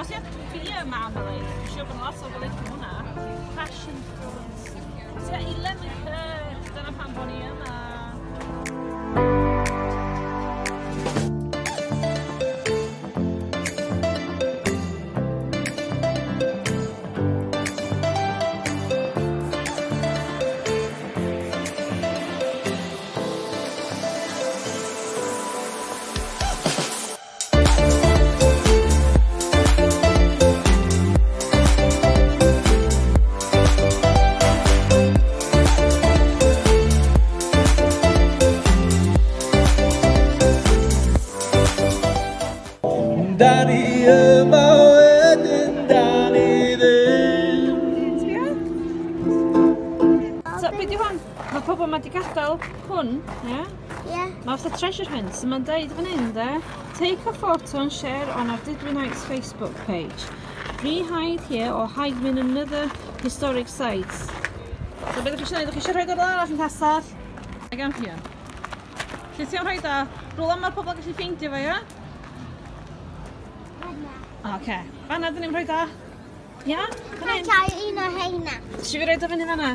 Os i'n beer marmalade, dwi'n siŵr bod lot o fel hwnna. Passion fruit. Tua 11 curd, dyna pam bod ni yma. Da ni yma wedyn, da ni ddim. So, be di hwn? Mae pobl ma di gadael hwn, ie? Ie. Mae fatha treasure hunt, so mae'n deud fan hyn, de. Take a photo and share on our Dudley Nights Facebook page. Re-hide here or hide in another historic site. So, beth ydych chi eisiau gwneud? Ydych chi eisiau rhoi o'r arall yn castell? Ag am here. Lle ti am rhoi da? Rwla mae'r pobl gallu ffeindio fo, ie? Oce. Fanna, dyn ni'n rhoi da. Ia? Fan hyn. Cael un o heina. Ti fi rhoi o fyny fanna?